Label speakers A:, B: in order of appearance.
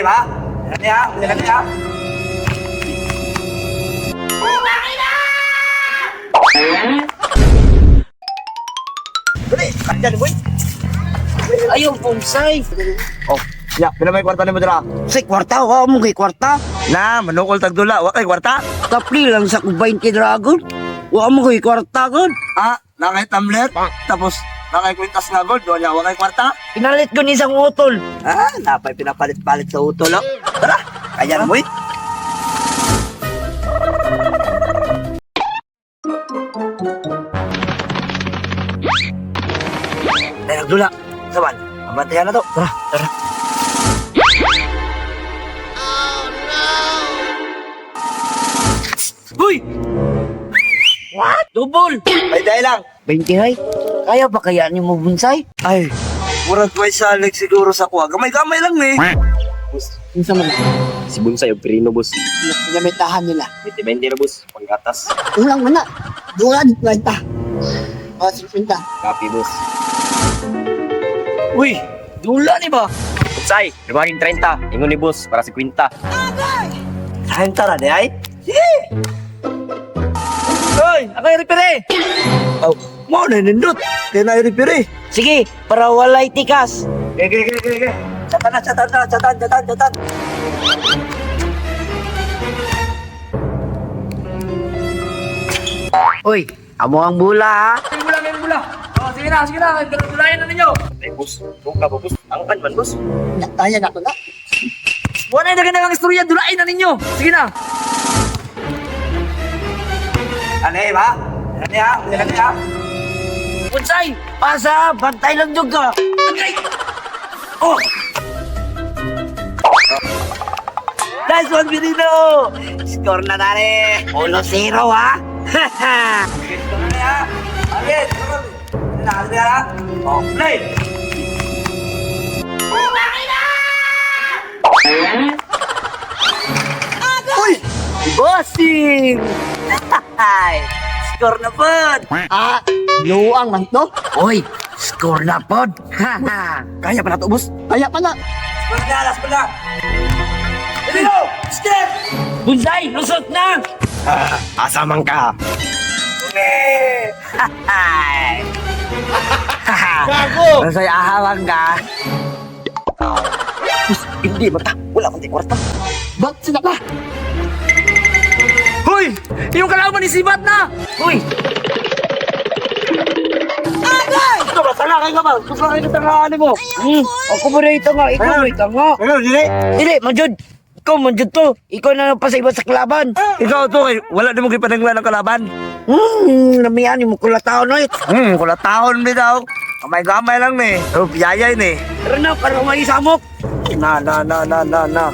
A: ba? Ano ya? Ano ya? Dali, kandyan boy.
B: Ayaw, bonsai.
A: Oh, ya, pila may kwarta nimo dira?
B: Say, kwarta, wa mo kay kwarta.
A: Na, manukol tag dula, wa kay kwarta.
B: Tapli lang sa kong 20 dragon. Wa mo kay kwarta, god.
A: Ah, na kay tumbler, tapos na kay kwintas nga gold, doon niya wa kay kwarta.
B: Pinalit ko ni isang utol.
A: Ah, napay pinapalit-palit sa utol, oh. Tara, kaya mo eh. Ay, nagdula. Saban, abantayan na to. Tara, tara.
B: Uy! What? Double!
A: Ay, dahil lang.
B: 20 hay. Kaya ba kaya ni mo bonsai?
A: Ay, murag may salig siguro sa kuha. Gamay-gamay lang eh.
C: Boss,
D: Unsa man na?
C: si Bonsai og Pirino, boss.
D: Pinametahan nila.
C: 20 na, boss. Panggatas.
D: Ulang man na. Dulan, 20. O, 50.
C: Copy, boss.
B: Uy, dula ni ba?
C: Bonsai, lumaging 30. Ingon ni boss, para sa kwinta.
A: Kain tara di ay. Sige!
B: Uy, ako yung referee.
A: Oh, mo na nindot. Kaya na referee.
B: Sige, para walay tikas.
A: Ge, ge, ge, ge, ge. Chatan na, chatan na, chatan, chatan, chatan.
B: Uy, amo ang bula ha. Bula, may bula. Oh, sige na, sige na. Dulayan na ninyo.
C: Ay, boss. Buka ba, boss? Angkan man, boss.
D: Kaya na to na.
B: Wala na ganang istorya, dulain na ninyo. Sige na.
A: Ano eh, ba? Ano ya? Ano ya?
B: Bonsai, pasa, bantay lang dyan ka. Agay!
A: Oh! Nice one, Pirino! Score na tare!
B: 1-0 ha.
A: Score na ya! Agit! Ano na, ano ya? Oh, play! Uy!
B: Bossing!
A: Ay! Score na pod!
D: Ah, luang man to.
B: Uy, score na pod.
A: Kaya pa na to, boss?
D: Kaya pa na.
A: Score na, last na! Pirino! Step!
B: Bonsai, lusot na.
C: Asa man ka?
B: Ay. Gago! Bonsai, ahawang ka.
A: Boss, hindi ba ta? Wala akong kwarta.
D: Ba't sila ka?
B: Hoy! Yung kalaban ni Sibat na! Uy!
A: Ito ba? Sala kayo ka ba? Gusto kayo ng mo.
B: Ako ba rin ito nga? Ikaw ba ito nga?
A: Ano, dili?
B: Dili, manjud! Ikaw manjud to! Ikaw na pa sa iba sa kalaban!
A: Ikaw to, eh. Wala na mo gipananglan ng kalaban.
B: Namihan mo kulataon na
A: Kulatahon bitaw. Gamay-gamay lang ni. Oh, biyayay ni.
B: Tara na, para may samok!
A: Na, na, na, na, na, na.